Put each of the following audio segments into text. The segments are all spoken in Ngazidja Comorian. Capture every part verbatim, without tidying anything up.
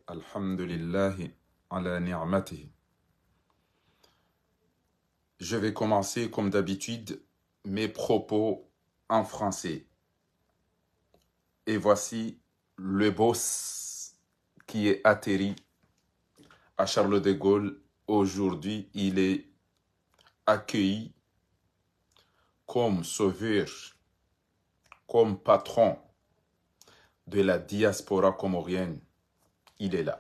الحمد لله على نعمته. Je vais commencer comme d'habitude mes propos en français. Et voici le boss qui est atterri à Charles de Gaulle. Aujourd'hui, il est accueilli comme sauveur, comme patron de la diaspora comorienne. Il est là.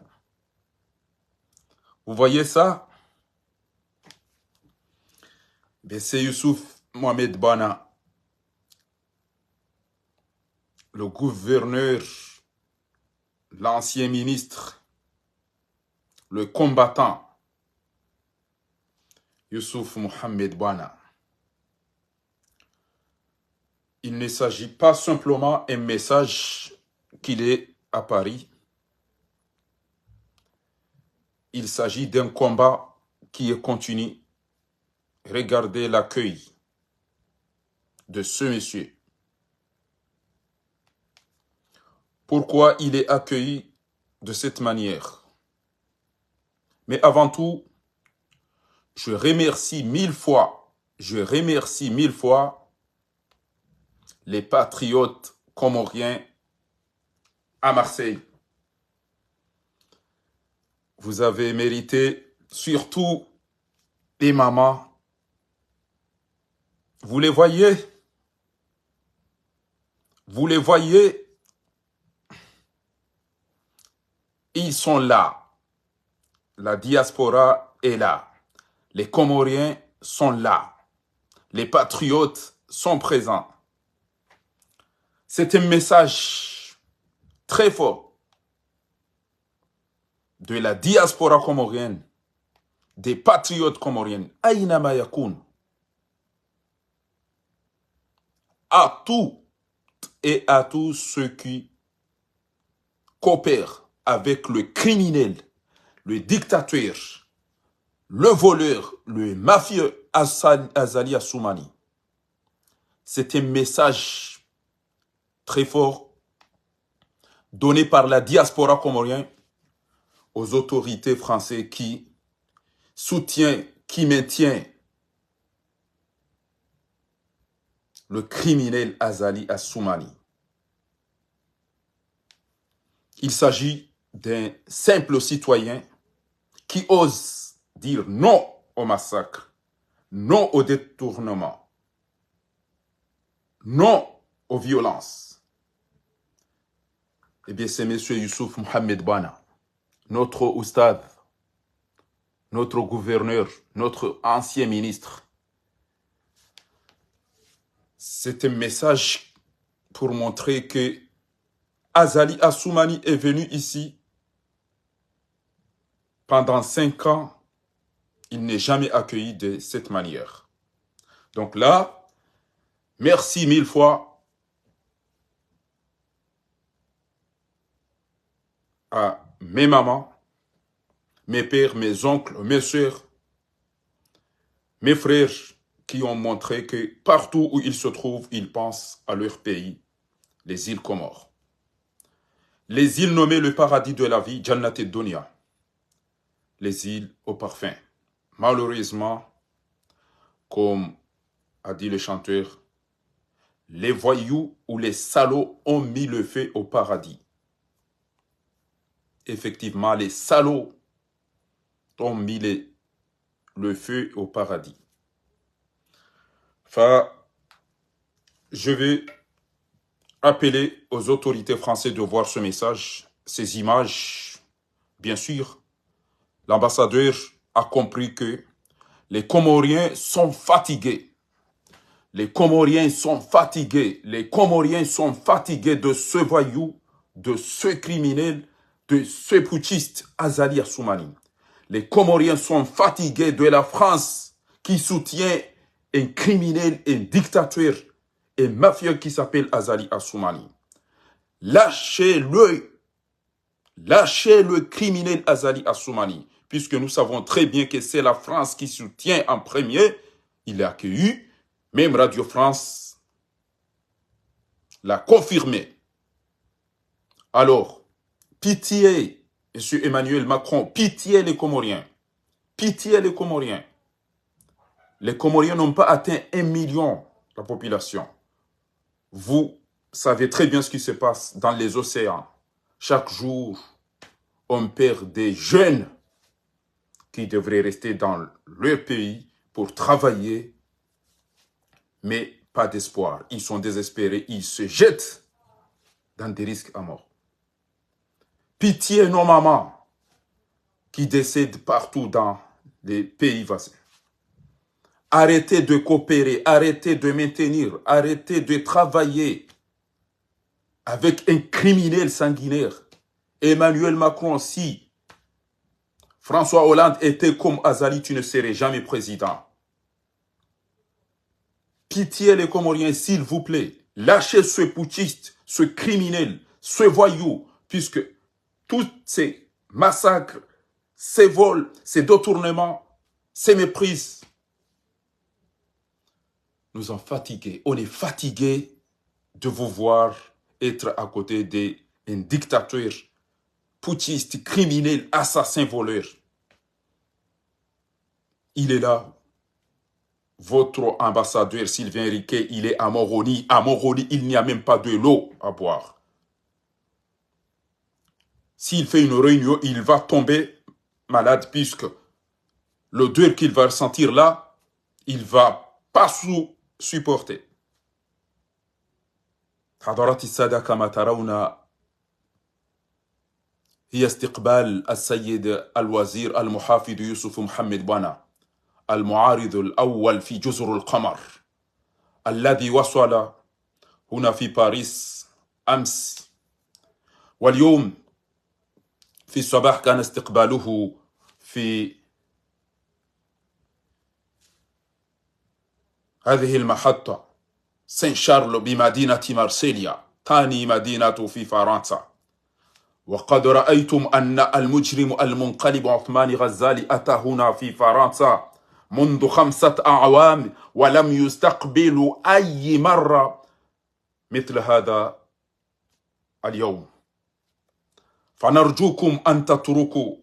Vous voyez ça? Ben, c'est Youssouf Mohamed Boina, le gouverneur, l'ancien ministre, le combattant, Youssouf Mohamed Boina. Il ne s'agit pas simplement un message qu'il est à Paris. Il s'agit d'un combat qui est continu. Regardez l'accueil de ce monsieur. Pourquoi il est accueilli de cette manière? Mais avant tout, je remercie mille fois, je remercie mille fois les patriotes comoriens à Marseille. Vous avez mérité, surtout les mamans. Vous les voyez? Vous les voyez? Ils sont là. La diaspora est là. Les Comoriens sont là. Les patriotes sont présents. C'est un message très fort de la diaspora comorienne, des patriotes comoriens, أينما يكون, à tout et à tous ceux qui coopèrent avec le criminel, le dictateur, le voleur, le mafieux Azali Assoumani. C'est un message très fort donné par la diaspora comorienne aux autorités françaises qui soutient, qui maintient le criminel Azali Assoumani. Il s'agit d'un simple citoyen qui ose dire non au massacre, non au détournement, non aux violences. Eh bien, c'est monsieur Youssouf Mohamed Boina, notre oustad, notre gouverneur, notre ancien ministre. C'est un message pour montrer que Azali Assoumani est venu ici pendant cinq ans, il n'est jamais accueilli de cette manière. Donc là, merci mille fois à mes mamans, mes pères, mes oncles, mes sœurs, mes frères qui ont montré que partout où ils se trouvent, ils pensent à leur pays, les îles Comores. Les îles nommées le paradis de la vie, Jannat Dunya. Les îles au parfum. Malheureusement, comme a dit le chanteur, les voyous ou les salauds ont mis le feu au paradis. Effectivement, les salauds ont mis le, le feu au paradis. Enfin, je vais appeler aux autorités françaises de voir ce message, ces images. Bien sûr, l'ambassadeur a compris que les Comoriens sont fatigués. Les Comoriens sont fatigués. Les Comoriens sont fatigués de ce voyou, de ce criminel, de ce putschiste Azali Assoumani. Les Comoriens sont fatigués de la France qui soutient un criminel, un dictateur, un mafieux qui s'appelle Azali Assoumani. Lâchez-le. Lâchez le criminel Azali Assoumani, puisque nous savons très bien que c'est la France qui soutient en premier. Il est accueilli. Même Radio France l'a confirmé. Alors, pitié, Monsieur Emmanuel Macron, pitié les Comoriens. Pitié les Comoriens. Les Comoriens n'ont pas atteint un million, la population. Vous savez très bien ce qui se passe dans les océans. Chaque jour, on perd des jeunes qui devraient rester dans leur pays pour travailler, mais pas d'espoir. Ils sont désespérés, ils se jettent dans des risques à mort. Pitié nos mamans qui décèdent partout dans les pays voisins. Arrêtez de coopérer, arrêtez de maintenir, arrêtez de travailler avec un criminel sanguinaire. Emmanuel Macron, si François Hollande était comme Azali, tu ne serais jamais président. Pitié les Comoriens, s'il vous plaît. Lâchez ce putschiste, ce criminel, ce voyou, puisque tous ces massacres, ces vols, ces détournements, ces méprises nous ont fatigués. On est fatigué de vous voir être à côté d'un dictateur, putschiste, criminel, assassin, voleur. Il est là. Votre ambassadeur Sylvain Riquet, il est à Moroni. À Moroni, il n'y a même pas de l'eau à boire. S'il fait une réunion, il va tomber malade puisque l'odeur qu'il va ressentir là, il va pas sou- supporter. حضرات السادة، كما ترون، هي استقبال السيد الوزير المحافظ يوسف محمد بوانا، المعارض الأول في جزر القمر، الذي وصل هنا في باريس أمس. واليوم في الصباح كان استقباله في هذه المحطة، سان شارل بمدينة مارسيليا، ثاني مدينة في فرنسا. وقد رأيتم أن المجرم المنقلب عثمان غزالي أتى هنا في فرنسا منذ خمسة أعوام ولم يستقبل أي مرة مثل هذا اليوم. فنرجوكم أن تتركوا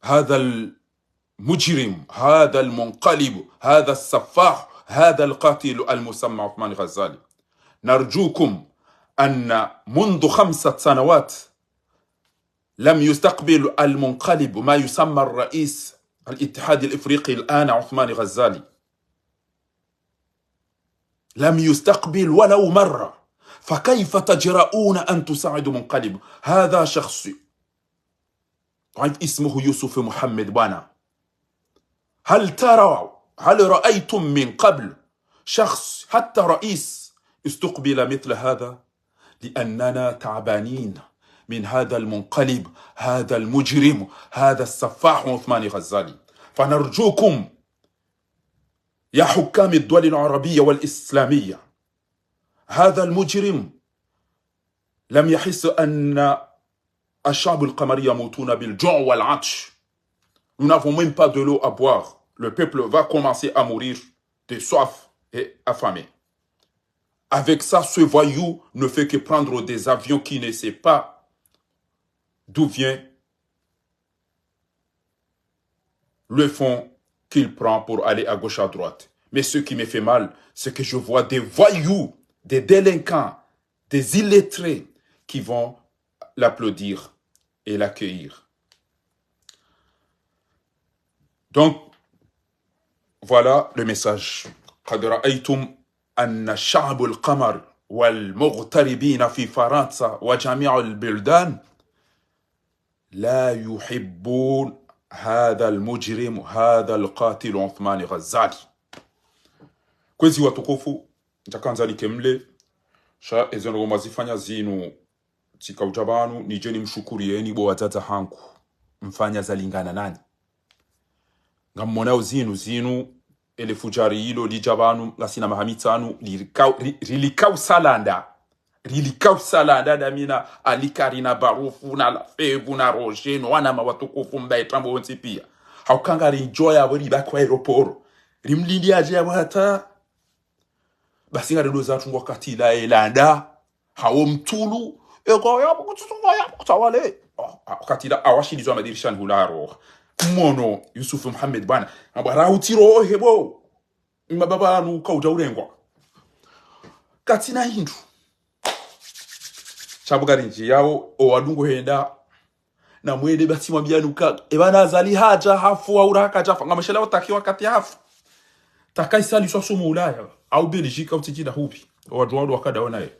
هذا المجرم، هذا المنقلب، هذا السفاح، هذا القاتل المسمى عثمان غزالي. نرجوكم أن منذ خمسة سنوات لم يستقبل المنقلب ما يسمى الرئيس الاتحاد الإفريقي الآن عثمان غزالي. لم يستقبل ولو مرة. فكيف تجرؤون أن تساعدوا منقلب؟ هذا شخص ضعيف اسمه يوسف محمد بوانا. هل ترى، هل رأيتم من قبل شخص حتى رئيس استقبل مثل هذا؟ لأننا تعبانين من هذا المنقلب، هذا المجرم، هذا السفاح عثمان غزالي. فنرجوكم يا حكام الدول العربية والإسلامية، هذا المجرم لم يحس أن الشعب القمري يموتون بالجوع والعطش. Nous n'avons même pas de l'eau à boire. Le peuple va commencer à mourir de soif et affamé. Avec ça, ce voyou ne fait que prendre des avions qui ne sait pas d'où vient le fonds qu'il prend pour aller à gauche, à droite. Mais ce qui me fait mal, c'est que je vois des voyous, des délinquants, des illettrés qui vont l'applaudir et l'accueillir. Donc, voilà le message. قد رأيتم أن الشعب القمر والمغتربين في فرنسا وجميع البلدان لا يحبون هذا المجرم، هذا القاتل عثمان غزالي. Kwezi watukufu, ntsakandza nike mle, sha ezo ndrongoo mwazifanya zinu, tsika udja pvanu, nidje nimshukuriyeni bo wadzadze hangu, mfanya zalingana nanyi. Ngammonao zinu, zinu, ele fudjari ilo lidja pvanu, ngasina maha mitsanu, lilikau-, ri-, rilikausa landa. Rilikausa landa damina, Ali Kari na Barufu, na Lafevu, na Roger, no wanama watukufu mbaye tambo wontsi piya. Hauka ngaridjo yapvo ribaki ho aéroport. Rimlindi yadje yapvo hata. Basi ngarido zatru ngwakati la elanda. Hawo mtulu, Eka yapvo kutsutsu, eka yapvo kutsawale. Oh, ah, wakati ula awashilizwa madirishani hula aroha. Mwono Yusuf Muhammad bwana. Amba rahuti rohe bo. Ima baba anu kaudja urengwa. Katsina hindru. Sha pvo kari ndjiyao, o wadungu hwenda. Na mwende basi mwambiani uka, e bwana Azali hadja hafu, au raha kadjafa. Ngamshela wataki wakati hafu. Taka isaliswa somo Ulaya. Au Belgique, au tsidjina hupvi. O wadru wao wakada wonaye.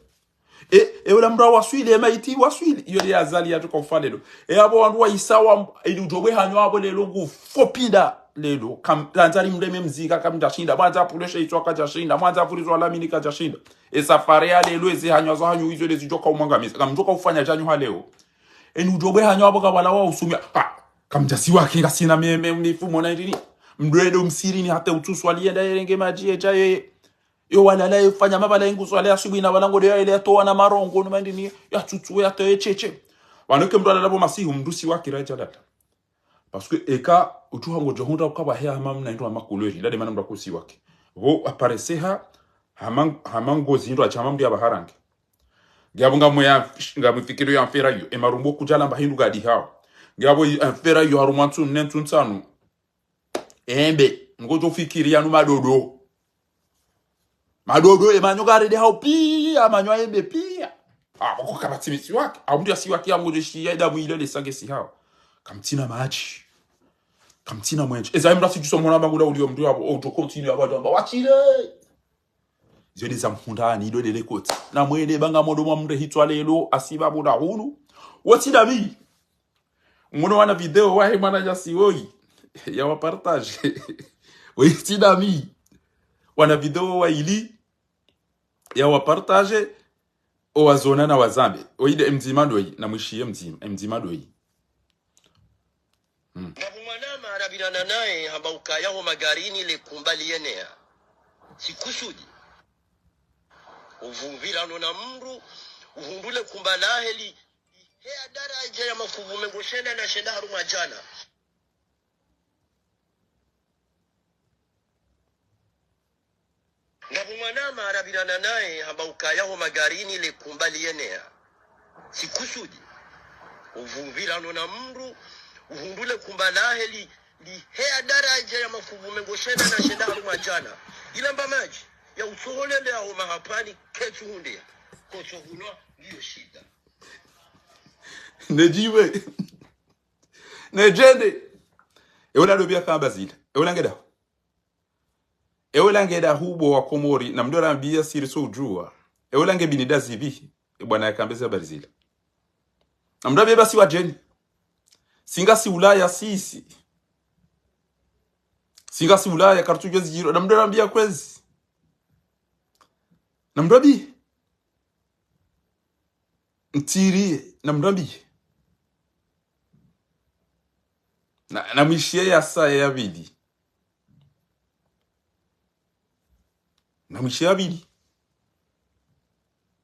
E, e ula mdru waswili, e maiti waswili. Iyo nde Azali yatsuka ufa leo. E apvo wandru waisawa, ili udjo bwe hanyo apvo leo ngufo pinda leo. Kam, randzari mreme mzinga, kamdjashinda. Mwandza apvuleshe itswa kadjashinda. Mwandza apvulizwa lamini kadjashinda. E safari ya leo, ezi hanyo zo hanyo izo nde zidjoka umwangamiza. Kamdjoka ufanya djanyu ha leo. Eni udjo bwe hanyo apvo kabala wa usumia. Ha, kamdjasiwaki ngasina meme mnifu mona ndrini. Mdru ende msirini hata utsuswali yenda yerenge madji yedja yeye. Yo walala yefanya mabala inguso ale asubuhi na wala ngode ya ile yatowa na marongo no mandrini ya tsutsu ya toye cheche. Wanoke mdru alala pvo masihu mdru siwaki radja lala. Parce que eka utsuha ngodjo hundra ukaba heya hama mna hindru hama couleur, ila nde mana mdru akusiwaki. Pvo apareseha hama, hama ngozi hindru hadja hama mdru ya baharange. Ngiapvo ngamwe ya, ngamwe fikiri ya mfera yo, e marumbo kudjala mba hindru gadi hao. Ngiapvo i, e mfera yo harumwa ntsu nne ntsu ntsanu. Embe, ngodjo fikiri yanu madodo. Madodo, e manyo garede hao pia, manyo a embe pia. Ah, pvoko kapvatsi misiwaki. Au mdru yasiwaki ya ngodjo shiya, e damu ile le sange si hao. Kamtsina madji. Kamtsina mwenje. Eza imra si djuso mwana bangula ulio mdru apvo, o, udjo continue apvo, adjo amba, watshile. Izo nde za mhundani, ido nde le koti. Na mwende banga modo mwa mre hitswa leo, asiba buda hunu. Wotsi dabi. Mwono wana video wahe mwana djasi woyi. Ya wa partage. Woyi tsi dami. Wana video waili. Ya wa partage. O wazona na wazambe. Woyi nde mdzima ndoyi. Na mwishiye mdzima. Mdzima ndoyi. Hmm. Ngapvo mwanama arapvirana naye hamba ukaya ho magarini le kumba liyenea. Tsi kusudi. Uvumvirano na mdru, uhundru le kumba lahe li, heya daraja ya mafuvu mengo shenda na shenda harumwa djana. Ngapvo mwanama arapvirana naye hamba ukaya ho magarini le kumba liyenea. Tsi kusudi. Uvumvirano na mdru, uhundru le kumba lahe li, li heya daraja ya mafuvu mengo shenda na shenda harumwa djana. Ila mba madji, ya utsoholele aho mahapvani, ketsu hundeya. Kotso hunwa, ngiyo shida. Nedjiwe. Nedjende. Ewe nalobia kamba zila. Ewe langeda. Ewe langeda hubo wa Komori, na mdru rambiya siri so udjuwa. Ewe lange bini dazibi. E bwana yakamba ze habari zila. Na mdru rambiya basi wadjeni. Singasi Ulaya sisi. Singasi Ulaya kartsudjuwa zidjiro. Na mdru rambiya kwezi. Na mdru rambi. Ntiri, na mdru rambi. Na, na mwishiye ya saya ya pvili. Na mwishiye ya pvili.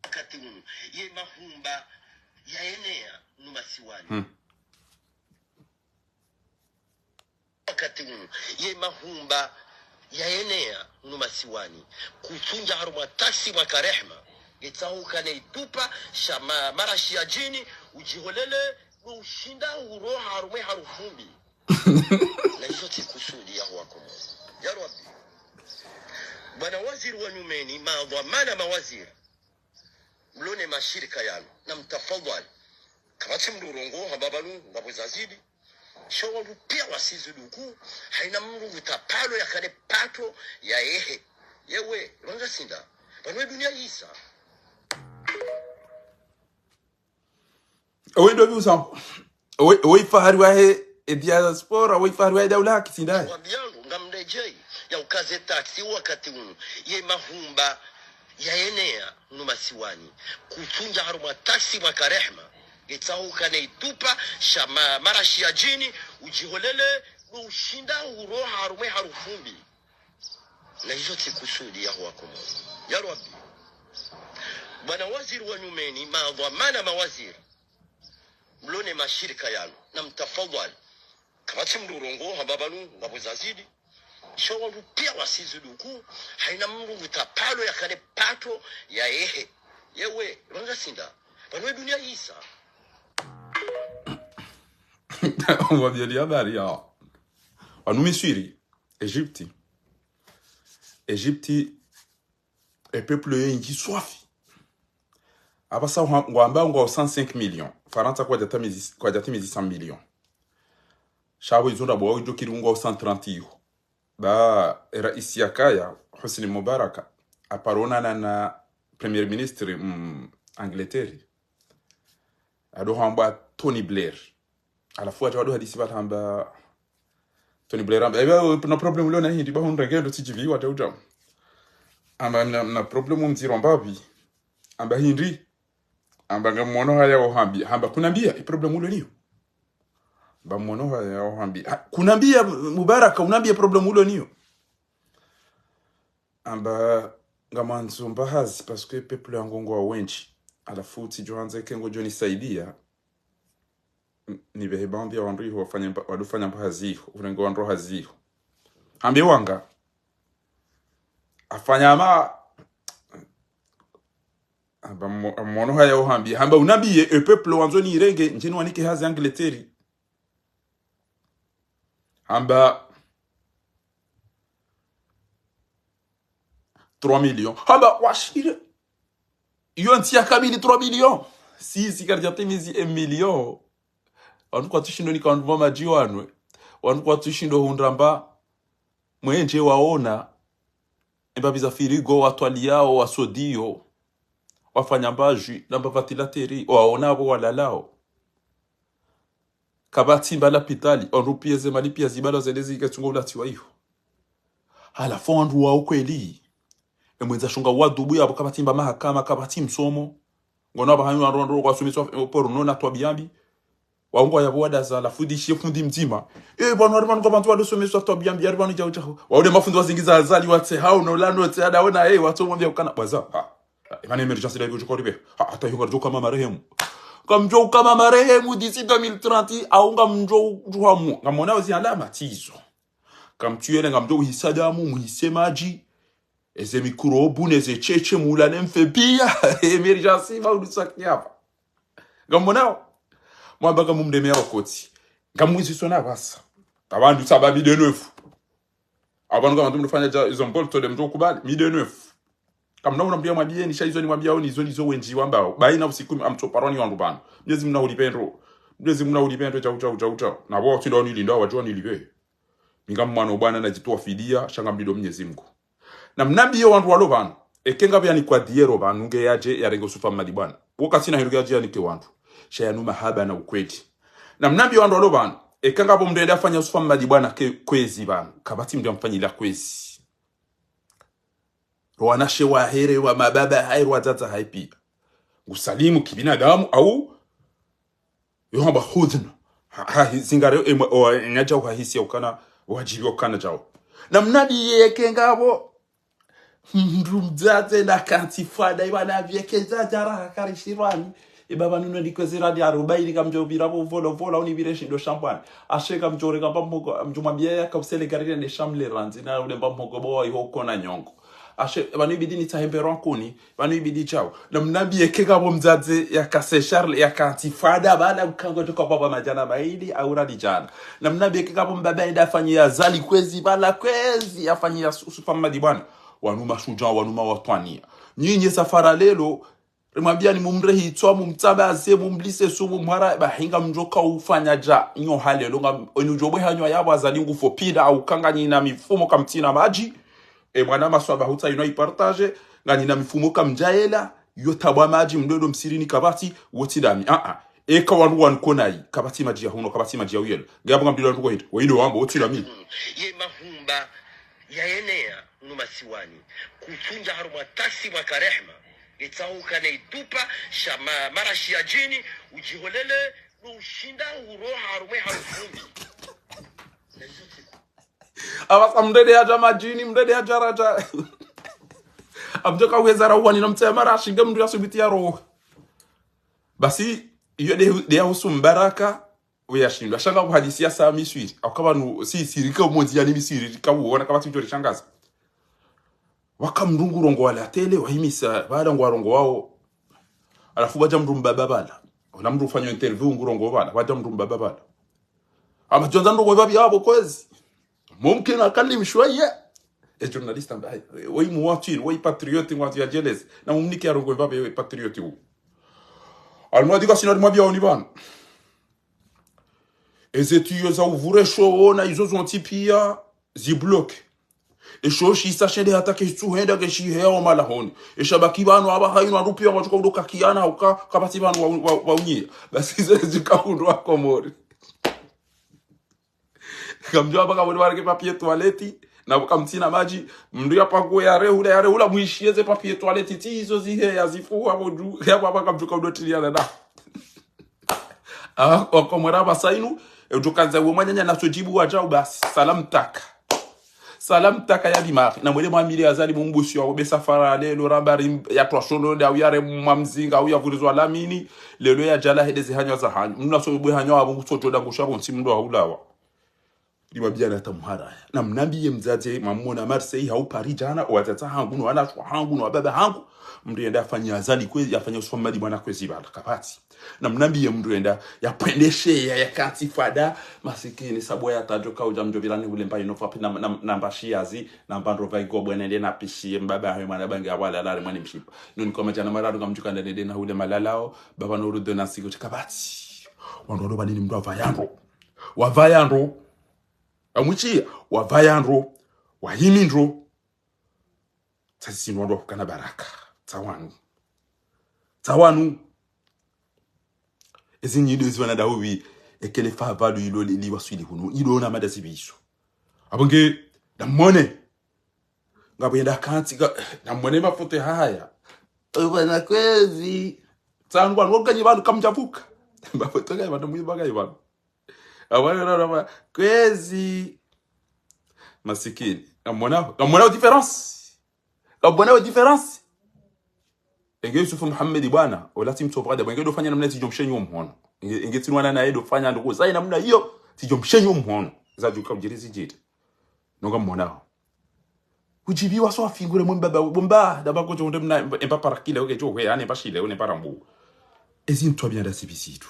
Wakati unu, ye mahumba yayenea nu masiwani. Hmm. Wakati unu, ye mahumba yayenea nu masiwani. Kutsundja harumwa taxi mwa karehma. Ngetsaho ukane itupa, sha ma, marashi ya djini, udjiholele, no ushinda uroha harumwe harufumbi. Na izo tsi kusudi ya huwa Komori. Ya Rabbi. Bwana waziri wa nyumeni, madhwamana mawaziri. Mlone mashirika yanu, na mtafadhali. Kapvatsi mdru urongoa hamba pvanu ngapvo zazidi. Sha wandru pia wasiziduku, haina mdru ngutapalo yakane pato ya ehe. Yewe, lwanga sinda. Pvanu e dunia yisa. Ewe ndo biusa. Ewe, ewe ifahari wahe, e diaspora, ewe ifahari wahe daula haki sindaye. Wambiyangu, ngamdedjei, ya ukaze taxi wakati unu. Ye mahumba, yayenea, nu masiwani. Kutsundja harumwa taxi mwa karehma. Ngetsaho ukane itupa, sha ma, marashi ya djini, udjiholele, no ushinda uroha harumwe harufumbi. Na izo tsi kusudi ya huwa Komori. Ya Rabbi. Bwana waziri wa nyumeni, madhwamana mawaziri. Mlone mashirika yanu, na mtafadhali. Kapvatsi mdru urongoa hamba pvanu ngapvo zazidi. Sha wandru pia wasiziduku, haina mdru ngutapalo yakane pato ya ehe. Yewe, lwanga sinda. Pvanu ye dunia isa. Wabiyeli habari ya. Wanu Misri, Egypte. Egypte, e peuple yendji swafi. Apvasa ngwamba ngwao cent cinq millions. Farantsa kwadjatimizi, kwadjatimizi cent millions. Sha pvo izo ndrabo wao idjo kiri ngwao cent trente iho. Ba, e raisi yakaya, Hosni Mubarak, aparonana na premier ministre, mm, Angleterre. Ado hamba Tony Blair. Halafu wadja wado hadisi pvala hamba Tony Blair hamba, "Eba, na problème ulo na hindri, ba hundra ngendo tsidjiviwa, tau tau." Hamba na, na problème mdziro mbapvi. Hamba hindri. Hamba ngamwono haya ohambia. Hamba kunambia, e problème ulo niyo. Hamba mwono haya ohambia. Ha, kunambia, Mubarak, unambia problème ulo niyo. Hamba ngamwandzo mba hazi, parce que peuple yangu ngwao wendji. Halafu tsidjo handza eka ngodjo nisaidia. N-, nipvehe baadhwi ya wandru iho wafanye mba, wado fanya mba hazi iho, urenge wandru hazi iho. Hamba wanga. Afanya ma, hamba mo-, mwono haya ohambia. Hamba unambie, e peuple wandzo nirenge, ndjeni wanike hazi Angleterre. Hamba trois millions. Hamba washire. Iyo ntsi ya kabili trois millions. Si, si karidjatimizi un million. Wanu kwatsushindo nika wandru pvo madji wanwe. Wanu kwatsushindo hundra mba mwendje waona. Embapvi za frigo, watwaliyao, wasodio. Wafanya mba jus, na mba ventilateur, waona apvo walalao. Kapvatsi mba lapitali, wandru pia ze mali pia zibala zende zike tsungo ulatsiwa iho. Halafu wandru wao kweli. Emwendza shonga wadhubu yapvo kapvatsi mba mahakama, kapvatsi msomo. Ngono apvaha hanyu wandru wandru kwasomeswa, eh, porno na twabiya mbi. Wao ngwayapvo wadaza, halafu ndishe fundi mdzima. Eh, pvanu hari pvanu kapvatsi wandru wasomeswa twabiya mbi, hari pvanu djau djau. Wao nde mafundi wazingiza Azali watse hao, no lano tse adaona, eh, watso mwambia ukana, bwaza, ha. Imana émergence la ibujo koribe. Ha, hata yunga djo kama marehemu. Ngamdjo kama marehemu d'ici deux mille trente, au ngamdjo djuhamu. Ngamwona ozi alama tsizo. Ngamtsuyele ngamdjo uhisa damu, muhise madji. Eze mikrobu, neze tchetche, mula ne mfe pia. Émergence, ba udu sakni apva. Ngamwonao. Mwamba ngamumdeme ya wakoti. Ngamwizi sona apvasa. Tabandu sababi de neuf. Apvanu ngamdjo mdufanya dja, izo mbolto de mdjo kubali. Mi de neuf. Kamna una mdru ya mwambie, nisha izo nimwambia, oni izo, izo wendji wambao. Baina usiku mi amtso paroni wandru pvanu. Mnyezi Mungu nahulipve ndro. Mnyezi Mungu nahulipve ndro, djau, djau, djau, djau. Na bo tsinda oni linda, wadjo wanilipve. Mi ngamwana bwana nadjitowa fidia, sha ngamlindo Mnyezi Mungu. Namnambie wandru walo pvanu. Eka ngapvo yanikwa diero pvanu nge yadje yarenge Yusufa Mmadi bwana. Wo katsina hindru yadje yanike wandru. Sha yanu mahaba na ukweli. Namnambie wandru walo pvanu. Eka ngapvo mdru yende afanya Yusufa Mmadi bwana ke, kwezi pvanu. Kapvatsi mdru yamfanyila kwezi. Ro wanashe wahe re, wa mababa hahe, ro wadzadze hahe pia. Ngusalimu kibinadamu au yo hamba hudhna. Ha, ha, hi-, zingare, em, o, nyadja uhahisi ya ukana, wadjibu ya ukana djao. Namnambie eka ngapvo mdru mdzadze na kantsi fada, iwana pvia ke dzadze raha karishirwani. Ibaba nuno ndiko ziradi arubaini ngamdjo pvira pvo vola vola, unipvire shindo shambwani. Ashe ngamdjo reka mba mhogo, mdjo mwambia yaka usele gari ne shamle randzi, na ule mba mhogo bo wa iho kona nyongo. Ashe, pvanu ibidi nitsahe mberwa nkuni, pvanu ibidi djao. Namnambie eka ngapvo mdzadze yaka se Charles, yaka kantsi fada, pvala ukango djoka baba madjana maili, au radi djana. Namnambie eka ngapvo mbaba yende afanyia Azali kwezi, pvala kwezi, afanyia Yusufa Mmadi bwana. Wanu mashudja, wanu mawatwaniya. Nyinyi safara lelo, rimwambiani mumrehi itswa, mumtsambaze, mumlise sumu, mwara, bahi ngamdjoka ufanya dja, nyo halelo, nga, enu djobwe hanywa yapvo Azali ngufo pida, au ka nganyina mifumo kamtsina madji. E mwana maswaba hutsa ino ipartage, nganyina mifumo kamdjaela, yo tabwa madji, mdodo msirini kapvatsi, wotsi dami. Ah, ah. Eka wanu wanu konayi, kapvatsi madji ya huno, kapvatsi madji ya uyelo. Ngapvo ngamdilo wandru kohindri, wayido wambo, wotsi dami. Ye mahumba, yaenea, unu masiwani. Kutsundja harumwa tasi mwa karehma. Ngetsauka ne itupa, sha ma-, marashi ya djini, udjiholele, no ushinda uroha harumwe harufumbi. Apvasa mdrede yadja madjini, mdrede yadja radja. Amdjoka uweza ra uwani na mtse ya marashi, nge mdru ya subiti ya roho. Basi, iyo de, de ya husu mbaraka, uyashindwa. Sha nga kuhadisi ya sa Misri. Au kapvanu, si, si, rika umonzi yani Misri, rika uona kapvatsi udjo rishangaza. Waka mdru ngu rongoa la télé, wahimisa, pvala ngwarongoao. Halafu pvadja mndru mbaba pvala. Ola mndru ufanya interview ngurongoa pvala. Pvadja mndru mbaba pvala. Ama djo andza ndrongo pvapvi yapvo kwezi. Mumkin akalim shwaya. E journaliste amba, "Ai, weyi muwatwini, weyi patriote, ngwandzo ya jealous. Na mumnike yarongoe pvapvi, weyi patriote wu." Almwadi kasina limwambia oni pvanu. Eze tiyo za uvure shoona izo zontsi pia zibloke. Esho shisa shende hata keshitsuhenda keshiheya omalahoni. Eshabaki pvanu apvaha inu wandru pia ngwadjo kaudo kakiana hauka kapvatsi pvanu wa, wa, wa unyia. Basi izo zikaundo wa Komori. Kamdjo amba kamwene warenge papier toilette, na kamtsina madji, mndru yapakue yarehula, yarehula, mwishiye ze papier toilette, tsi izo ziheya zifuha pvo dju, yapvo apva kamdjo kaudo tiliana na. Ah, wa Komori apvasa inu, e udjo kandza we mwananya na sodjibu wadjau basi, salam taka. Salam taka ya dimari, na mwele mwamili Azali mumbusi wa ube safara lelo ramba rim, ya twashono nde au yare mwamzinga, au ya vurizwa lamini, lelo ya djala hende ze hanywa za hanyu. Mna so bwe hanywa apvo kutsodjo da ngusha pvo ntsi mndru haulawa. Limwambia na tamuharaya. Na mnambiye mdzadze, mwamona Marseille, hau Paris djana, owadzadze hangu, no wanashe hangu, no wababa hangu. Mndru yenda yafanye Azali kwezi, yafanye Usman Madi mwana kwezi pvala, kapvatsi. Na mnambiye mndru yenda, yapvendeshe, ya, yakantsi fada, masikini, sabu ya tadjo kaudja mdjo pvilani ule mba ino fapvi na, na, na mbashi yazi, na mba ndro pva igo bwene nde na pishiye, mbaba hawe mwana bange awala lare mwane mshipa. Nuni kwa madjana mararu kamdjuka nda nende na ule malalao, baba no rudo na sigo tsi kapvatsi. Wandru walo pvalini mndru wapvaya ndro. Wapvaya ndro. Amwichiya, wapvaya ndro, wahimi ndro. Tsasi sinu wandru wakukana baraka. Tsawanu. Tsawanu. Ezi nyido ezi wana dahubi, ekele fa pvadu ilo li, liwaswili hunu. Nyido ona mada zibiso. Apvo nge, na mwone. Ngapvo yenda kantsi, nga, na mwone mafoto haya. Pvana kwezi. Tsanu wanu, wakanyi pvanu kamdjavuka. Mafoto kaya pvanu, mwiba kaya pvanu. Awana na na kwezi. Masikini. Ngamwonao, ngamwonao différence. Ngamwonao différence. Enge Yusuf Muhammad bwana, ola tsi mtsovu kada, enge dofanya namna tsidjo mshenyi omhono. Enge, enge tsinwana naye dofanya ndoko zayi namna iyo, tsidjo mshenyi omhono. Zadjuka udjiri zidjiri. No ngamwonao. Udjibiwa swafi ngure mwe mbaba, bo mba, daba ko djo unde mna, emba parakile, oke djo hwe, ane mba shile, one parambu. Ezi ntwabiya nda zibi zinu.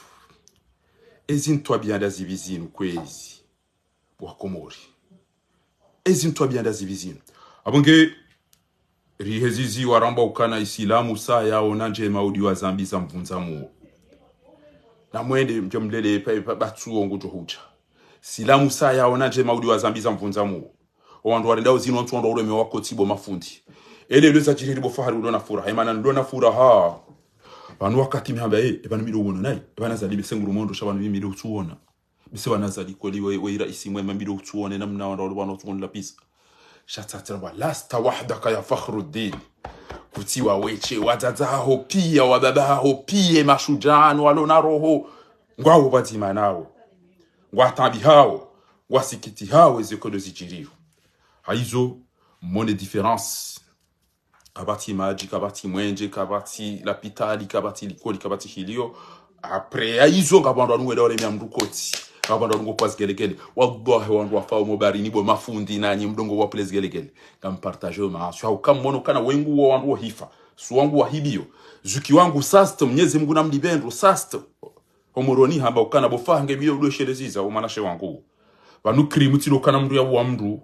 Ezi ntwabiya nda zibi zinu, kwezi. Wakomori. Ezi ntwabiya nda zibi zinu. Apvo nge, rihezizi waramba ukana isilamu sa yaona ndjema udi wa zambi za mvundza muo. Na mwende mdjo mlele pa, pa, batsuo ngudjo hudja. Silamu sa yaona ndjema udi wa zambi za mvundza muo. Owandru warendao zinu wantsu wandru wa ureme wakotsi bo mafundi. Ele lweza djiri bo fahari ulo na furaha. Emana ndo na furaha. Pvanu wakati mihamba, eh, epvanu mido uono nayi. Epvana zali bese nguru mondo sha pvanu mido utsuona. Bese pvana zali kweli we, we ira isi mwema mido utsuone namna wandru walo pvanu utsuone lapisa. Sha tsatira wa lasta wahdaka ya Fakhruddin. Kutsi wa weshe, wadzadze haho piya, wababa haho piya, mashudjaa walo na roho. Ngwawo pvadzima nawo. Ngwataabihao, ngwasikitihao ezi nkodo zidjiriyo. Hayizo, mwone différence. Kapvatsi madji, kapvatsi mwenje, kapvatsi lapitali, kapvatsi likoli, kapvatsi hiliyo. Après hayizo, ngapvo wandru wanu wenda waremea mndru kotsi. Ngapvo wandru wanu ngopvwa zigelegele. Wallahi, wandru wafao mo baharini bo mafundi nanyi mdo ngopvwa pvule zigelegele. Ngam partage yo maaswi. Hauka mwono kana wengu wo wandru wo hifa. Su wangu wa hibiyo. Zuki wangu sast, Mnyezi Mungu na mlipvendro sast. Ho Moroni hamba ukana bo faha nge biyo udo sheleziza, omwanashe wangu. Pvanu crime tsi lo ukana mndru ya uwa mndru.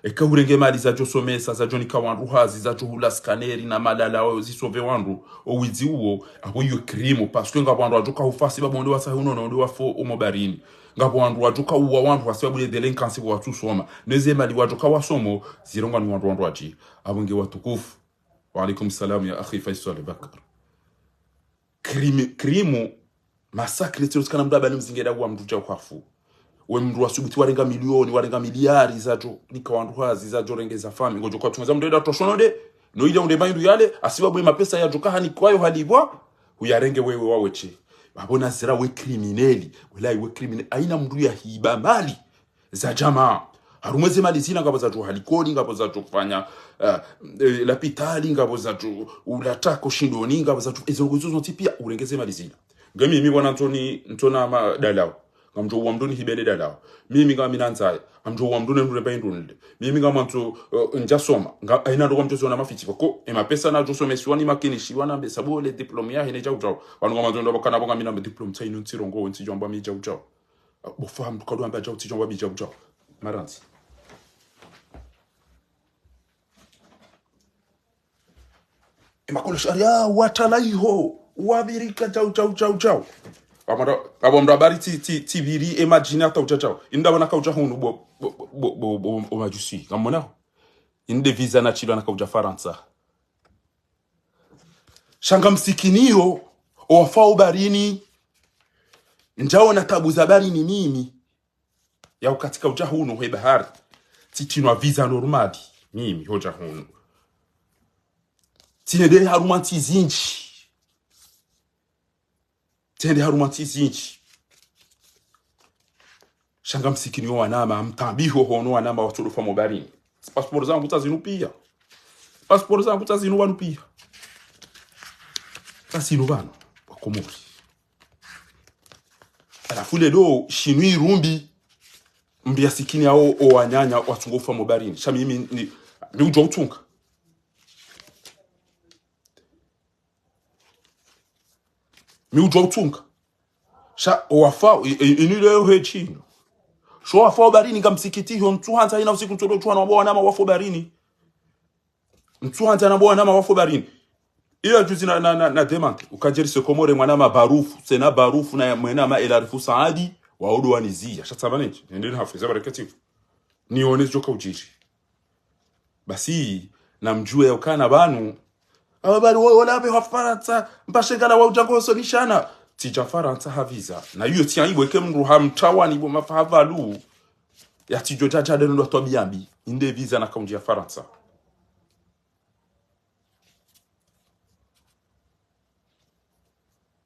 Eka hurenge mali zadjo somesa, zadjo nika wandru hazi, zadjo hula scanner na malala o zisove wandru, owidzi uwo, apvo iyo crime, parce que ngapvo wandru wadjoka hufa sibabu nde wasahi unono nde wafo omo baharini. Ngapvo wandru wadjoka uwa wandru hasibabu le délinquance pvo watsu soma. Neze mali wadjoka wasomo, zirongwa ni wandru wandru wadji. Apvo nge watukufu. Wa alaikum salam ya akhi Faisal Bakar. Crime, crime, massacre, tsilo tsikana mndru abali mzinge da wa mndru dja uhafu. We mndru wasubuti warenga milioni, warenga miliyari zadjo nika wandru hazi, zadjo rengeza fami. Ngodjo kwa tunga za mndru eda toshono nde, no ida unde maindru yale, hasibabu ye mapesa yadjoka hanikwayo halipvwa, huyarenge wewe wa weshe. Apvo nazira we criminel, walayi we criminel, hayina mndru ya hiba mali za djamaa. Harumwa ze mali zina ngapvo zadjo ha likoli, ngapvo zadjo fanya, eh, eh, lapitali, ngapvo zadjo ula tako shindoni, ngapvo zadjo, ezo nkodo zontsi piya, urenge ze mali zina. Nge mimi bwana Ntoni, Ntona madalao. Ngamdjo uwa mndru ni hibele dalao. Mimi ngami na ndzaya. Ngamdjo uwa mndru ne mndru remba indru nile. Mimi ngamwandzo, eh, ndjasoma. Nga, haina ndo ngamdjo ziona mafitsi. Pvoko, e mapesa nadjo somesiwa ni makinishiwa na mbesa bo le diplôme yahe ne djau djau. Wanu ngamwandzo ndo pvakana bo ngami na diplôme tsa inu ntsirongowe ntsidjo amba mi djau djau. Ah, bo fahamu kadjo amba djau tsidjo amba mi djau djau. Marantsi. E makolo sharia, watalaiho, wabirika, djau, djau, djau, djau. Abo ndo, abo ndo habari tsi, tsi, tsibiri, e madjini hata udja djau. Inda wana kaudja hunu bo, bo, bo majusi. Ngamwonao? Inde visa na tsilwa na kaudja Farantsa. Sha ngamsikiniyo, owafao baharini. Ndjaona tabu za baharini mimi. Ya ukatika udja hunu he bahari. Tsitsinwa visa normal. Mimi hodja hunu. Tsinende harumwa ntsi zindji. Tsinende harumwa ntsi zindji. Sha ngamsikiniyo wanama, mtambiho hono wanama watsodofa mo baharini. Tsi pasiporo zangu tsa zinu pia. Pasiporo zangu tsa zinu wanu pia. Tsa zinu wanu, wa Komori. Halafu leo shinu irumbi, mbi ya sikini yao, o wananya watsungo ufa mo baharini. Sha mimi ni, mi udjua utsunga. Mi udjua utsunga. Sha, owafa, i, i, inu leo he shinu. Sho wafa o baharini ngamsikitiho, ntsuhandza ina usiku ntsodo tsuha na wabo wanama wafo baharini. Ntsuhandza na bo wanama wafo baharini. Iyo juzi na, na, na, na demande. Ukadjeri se Komore mwanama Barufu, tsena Barufu na mwanama Elarifu Saadi, waodo waniziya. Sha tsamba nendji, nende ni hafu, za barakatifu. Nione zidjoka udjiri. Basi, namdjuwe ya ukana pvanu. Aba bali wo, wola be ha Farantsa, mpashe ngala wa udja ngo sonishana. Tsidja Farantsa ha visa. Na iyo tsi aibu eke mndru hamtawani bo mafaha pvalu. Ya tsidjo djadja deno ndo twabiya mbi. Inde visa na kaundji ya Farantsa.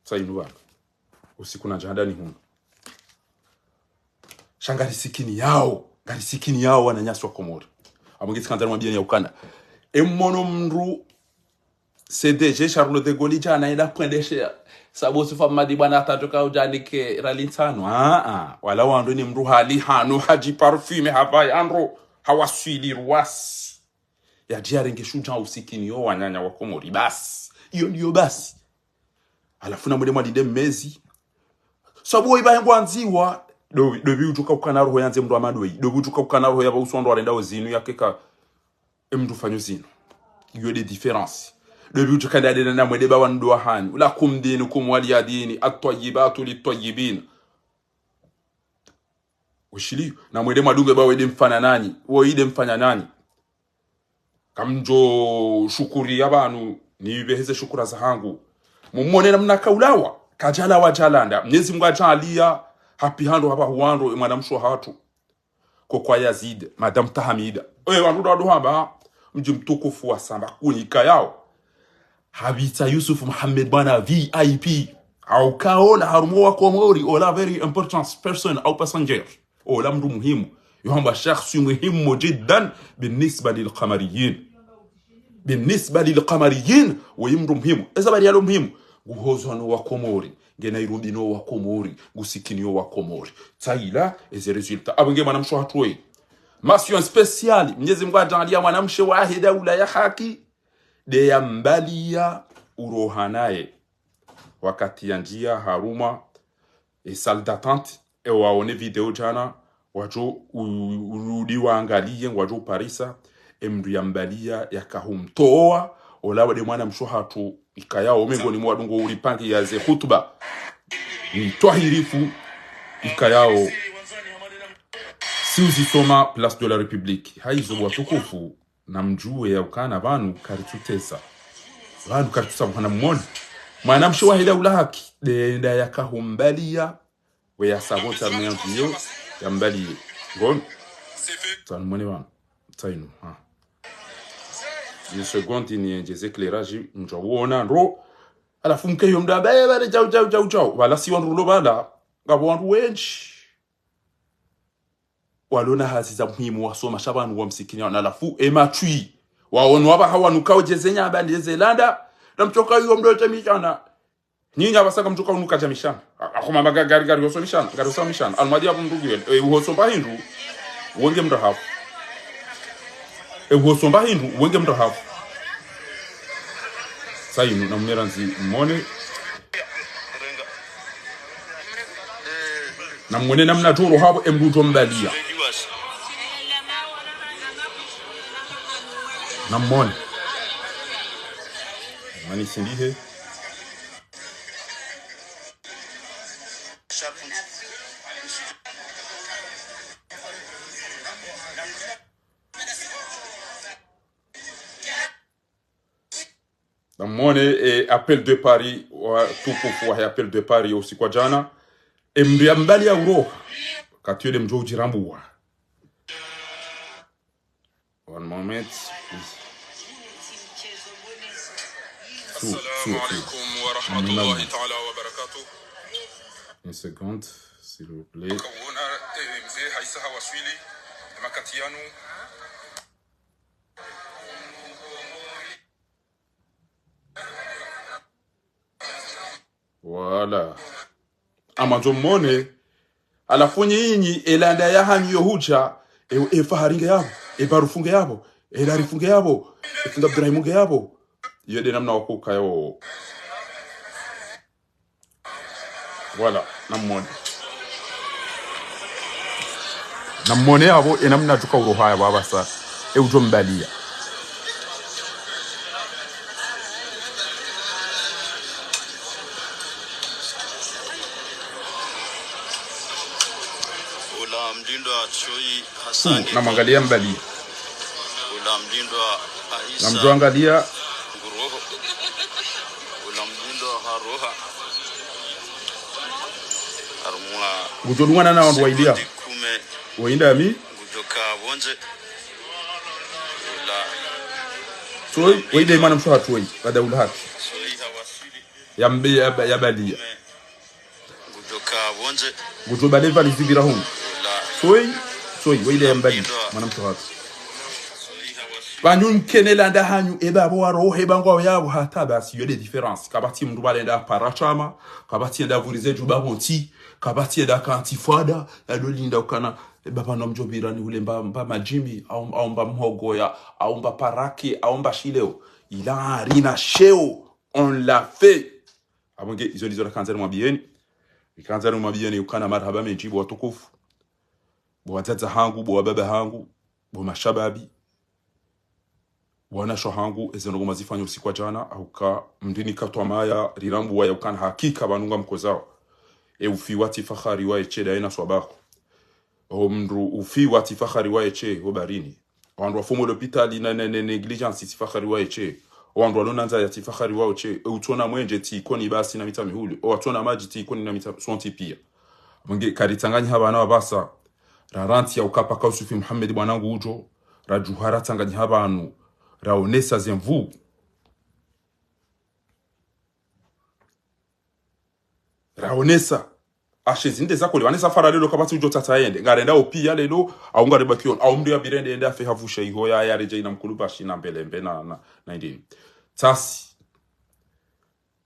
Tsa inu pvanu. Usiku nadja handani hunu. Sha ngarisikini yao. Ngarisikini yao wananyasi wa Komori. Amwe ngitsi kandza nimwambiyeni ya ukana. E mmono mndru C D G Charles de Gaulle djana enda kwendesheya. Sabo Sufa Madi bwana atatoka udjanike rali ntsano. Ah, ah. Wala wandru ni mndru hali hanu hadji parfume hapvaye andro hawaswili ruwasi. Yadji yarenge shudja usikini yo wananya wa Komori. Basi. Iyo ndiyo basi. Halafu na mwende mwalinde mmezi. Sabo iba hengwandziwa. Do, do bi udjuka ukana roho yandze mndru wa madwei. Do bi udjuka ukana roho ya ba usondro warenda ozinu ya keka. E mndru fanyo zinu. Iyo de différence. Do bi udjuka ndade na mwende ba wandru wa hanyu. Lakum dinukum waliya dini. At-tayyibatu lit-tayyibin. Ushili, na mwende mwadunge ba wende mfanya nanyi. Wo ide mfanya nanyi. Kamdjo shukuri ya pvanu, nibeheze shukura zahangu. Mumone namna kaulawa, kadjalawa djalanda. Mnyezi Mngu adjaliya, hapvi handro hapva huwandro, e mwanamshe hatru. Kokwa Yazid, Madame Tahamida. Oye, wandru ndo wandru hamba, mdji mtukufu wa Samba, kunika yao. Habitsa Yusuf Mohamed bwana V I P. Au kaola harumwa wa Komori, ola very important person au passenger. Ola mndru muhimu. Yohamba shakhsi muhimu jiddan binisba lil Qamariyin. Binisba lil Qamariyin, woyi mndru muhimu. Eza bari yalo muhimu. Nguhozwa no wa Komori. Nge Nairobi no wa Komori. Ngusikini yo wa Komori. Tsaila, eze résultat. Abo nge mwanamshe hatru we. Mention spéciale. Mnyezi Mngu adjaliya mwanamshe wahe daula ya haki. De yambaliya uroha naye. Wakati yandjiya harumwa, e salle d'attente, e waone video djana, wadjo u-, urudi waangaliye, ngwadjo uparisa, e mndru yambaliya, yakahumtowa, ola wade mwanamshe hatru, ikayao, mengoni mwa wadungo uripangiya ze hutuba. Ni twahirifu, ikayao. Si uzisoma Place de la République. Haizo watukufu, namdjuwe ya ukana pvanu karitsutesa. Pvanu karitsusa mwana mmoni. Mwanamshe wahe daula haki. Denda yakahumbaliya. We ya savo tsarme ya mviyo. Yambaliye. Ngono. Tsanu mwone pvanu. Tsainu. Ha. Une seconde ni endjeze éclairage. Mdjwa uona ndro. Halafu mke yo mdru ambaye pvale djau, djau, djau, djau. Pvala si wandru lo pvala. Ngapvo wandru wendji. Walo na hazi za muhimu wasoma sha pvanu wa msikini wana halafu e matwi. Waono wapvaha wanu kaodjeze nyamba ndeze landa. Na mtsoka yuwo mndru ote midjana. Nyinyi apvasa kamtsuka unu kadja mishana. A-, akoma maga-, gari, gari hoso mishana, gari hoso mishana. Almadi apvo mndru guyele. E, uhoso mba hindru, wenge mndrahafu. E, uhoso mba hindru, wenge mndrahafu. Sa inu, na mumera ndzi, mone. Na mone namna toro hapvo, e mndru udjo mbaliya. Na mone. Mani sindihe. Na mone, e, appel de Paris, watukufu wa appel de Paris usiku wa djana. E mndru ya mbali ya uroha. Katiyo de mdjo udjirambuwa. One moment, please. Su, su, su. Assalamu alaikum wa rahmatullahi ta'ala wa barakatuh. Une seconde, s'il vous plaît. Kawona, eh, mze haisa hawaswili, makati yanu. Voilà. Amandzo mone. Halafu nyinyi, e landa ya hanyu yo hudja, e, e Fahari nge yapvo, e Barufu nge yapvo, e Larifu nge yapvo, e Kinga Ibrahim nge yapvo. Iyo de namna wakukayo. Voilà, na mone. Na mone apvo, e namna tsuka uroha yapvo apvasa, e udjo mbaliya. Ula mdindo atsoyi Hasani. Na mwangalia mbali. Ula mdindo ahisa. Na mdjo angalia. Nguroho. Ula mdindo haroha. Harumwa. Ngudjo dungana na wandru wa idia. Sekondi kume. Wa inda yami. Ngudjo ka pvondze. Ula. Tsoyi, wa ida imana msho hatsoyi. Bada ula haki. Tsoyi hawasili. Ya mbe, ya, ya balia. Ngudjo ka pvondze. Ngudjo bale vali zibira hunu. Ula. Tsoyi, tsoyi, wa ida ya mbali. Mwana msho hatsoyi. Pvanyu nkene landa hanyu, eba apvo warohe pvangwa yapvo hata basi, iyo de différence. Kapvatsi mndru pvalenda para shama, kapvatsi enda vurize djuba pvontsi, kapvatsi enda ka ntifwada, ya do linda ukana, eba pvanu mdjo pvira ni ule mba, mba madjimi, au, au mba mhogo ya, au mba parake, au mba shileo. Ila rina sheo, on l'a fait. Apvo nge, izo ndizo rakandza nimwambiyeni. Rikandza nimwambiyeni ukana marahaba mendji, bo watukufu. Bo wadzadze hangu, bo wababa hangu, bo mashababi. Bo wanashe hangu, eze ndrongoo mwazifanya usiku wa djana, hauka mndrini katwamaya, rirambuwa ya ukana hakika pvanu ngamkozao. E ufi watsi fahari wa eshe da ena swabako. O mndru ufi watsi fahari wa eshe, o barini. Wandru wafumo lopitali na, na, na négligence tsi fahari wa eshe. O wandru walona ndzaya tsi fahari wa eshe. E utsona mwenje tsi ikoni basi na mitsa mihuli. O watsona madji tsi ikoni na mitsa sontsi pia. Mnge karitsanganyiha pvanu apvasa. Rarantsi ya ukapa ka Yusufi Muhammad bwana ngudjo. Radjuha ratsanganyiha pvanu. Raonesa ze nvu. Raonesa. Ashe zinde za kole, pvanu safari lelo kapvatsi udjo tsatsa yende. Ngarenda opia lelo, au ngare bakion, au mndru ya birende yende afe havusha iho ya, ya redja ina mkulu bashi na mbele mbe na, na, na indini. Tsasi.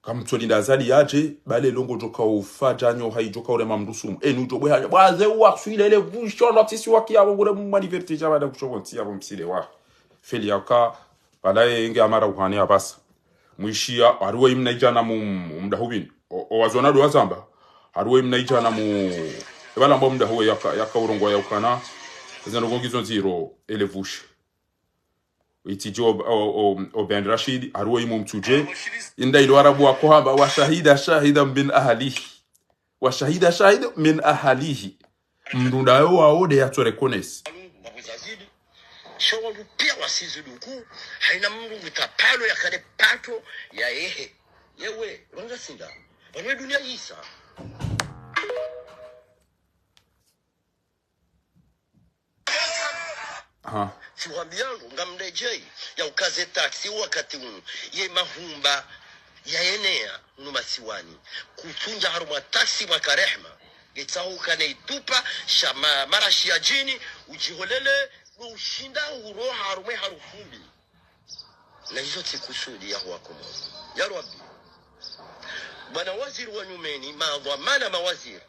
Kamtsolinda azali yadje, bale longo djoka ufa djanyo, hayi djoka urema mndru sumu. Enu djo bwe hanya, bwaze uwaswile le vusho, no tsisi waki apvo ngure mumani verti dja bada kushoko ntsi apvo msile wa. Feli yaka, bala ye nge amara uhane apvasa. Mwishiya, haruwe imna idjana mu, mu mdahu pvini. O, o wazona do wazamba. Haruwe imna idjana mu, ebala mbo mdahu we yaka, yaka urongowa ya ukana. Eze ndrongoo ngizo ndziro, ele vushe. Itidjo o, o, o Ben Rashid, haruwe imu mtsudje. Inda ilo Arabu wako hamba, wa shahida shahida min ahalihi. Wa shahida shahida min ahalihi. Mndru ndayo wawo de yatso reconnaître. Sho wandru pia wasizi duku, haina mndru ngutapalo ya kale pato ya ehe. Yewe, ranga sinda. Pvanu e dunia yisa. Ha. Tsi wambiyandru, ngamredjeyi, ya ukaze taxi wakati unu, ye mahumba, ya eneya, unu masiwani. Kutsundja harumwa taxi mwa karehma, ngetsaho ukana itupa, sha ma, marashi ya djini, udjiholele, no ushinda uroha harumwe harufumbi. Na izo tsi kusudi ya huwa Komoro. Ya Rabbi. Mana waziri wa nyumeni, madhwamana mawaziri.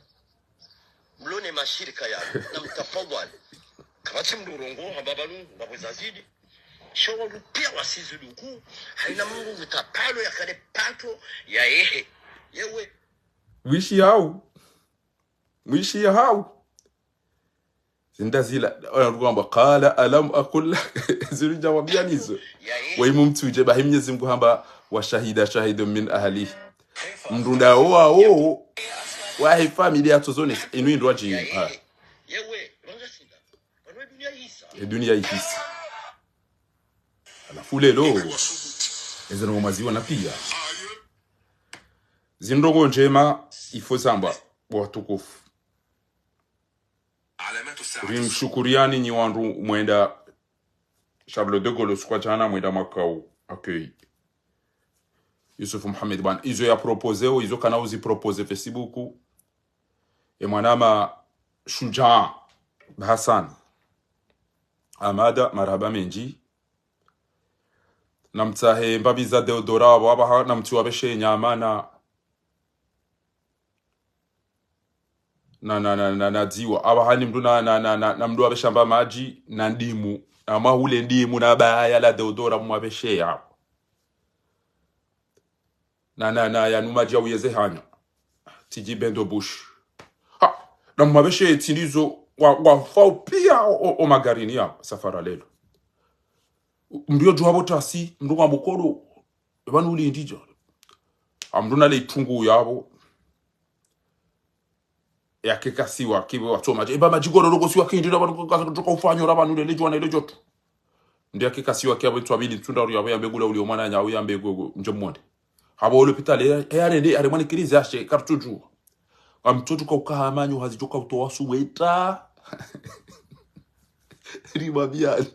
Mlone mashirika ya, na mtafadhali. Kapvatsi mndru urongoa, hamba pvanu, ngapvo zazidi. Sha wandru pia wasizidi uku, haina mndru utapalo ya kale pato ya ehe. Yewe. Mwishi hau. Mwishi hau. Zinda zila, oya rukwamba, "Qala alam aqul lak." Zinu djawabia nizo. Waimu mtsudje, bahi Mnyezi Mngu hamba, "Wa shahida shahidun min ahlihi." Mndru ndawo wawo, wahe familia yatsozonesa, inu indru wadjini. Ha. E dunia ihisa. Halafu lelo, eze ndrongoo mwaziona pia. Zindrongoo ndjema, ifo zambwa, watukufu. Rimshukuriani nyi wandru mwenda Charles de Gaulle usiku wa djana mwenda mwakau accueil Youssouf Mohamed bwana. Izo ya proposeo, izo kana uzi propose Facebook. E mwanama Shujaa Hassan Amada, marahaba mendji. Namtsahe mbapvi za Deodora wapvo, apvaha namtsi wapveshe nyama na, na, na, na, na, na dziwa. Apvaha ni mndru na, na, na, na, na mndru wapvesha mba madji, na ndimu. Na mahule ndimu, na baya la Deodora mwapveshe yapvo. Na, na, na, yanu madji ya uyeze hanya. Tiji bendo bush. Ha, na mwapveshe tsindizo wa, wa fau pia o, o, o magarini ya safara lelo. Mndru yo djuwa pvo tasi, mndru kwa mkodo. Eba nuli ndija. Amndru na le itungu yapvo. Yake kasiwa, kiwe watsoma. Eba madji goro loko siwa kindi, na pvanu kaka toka ufanyo, na pvanu lele djuwa na ile djoto. Ndi yake kasiwa kia pvo itswa pvili, ntsunda uri yapvo yambe gula uli omwana nya, au yambe gu, gu, nje mwonde. Hapvo olopitali, e, e, arende, are mwana kirizi ashe, kartsudjuwa. Ngamtsodjuka ukaha manyo, hazi djoka utowa suweta. Rima biali.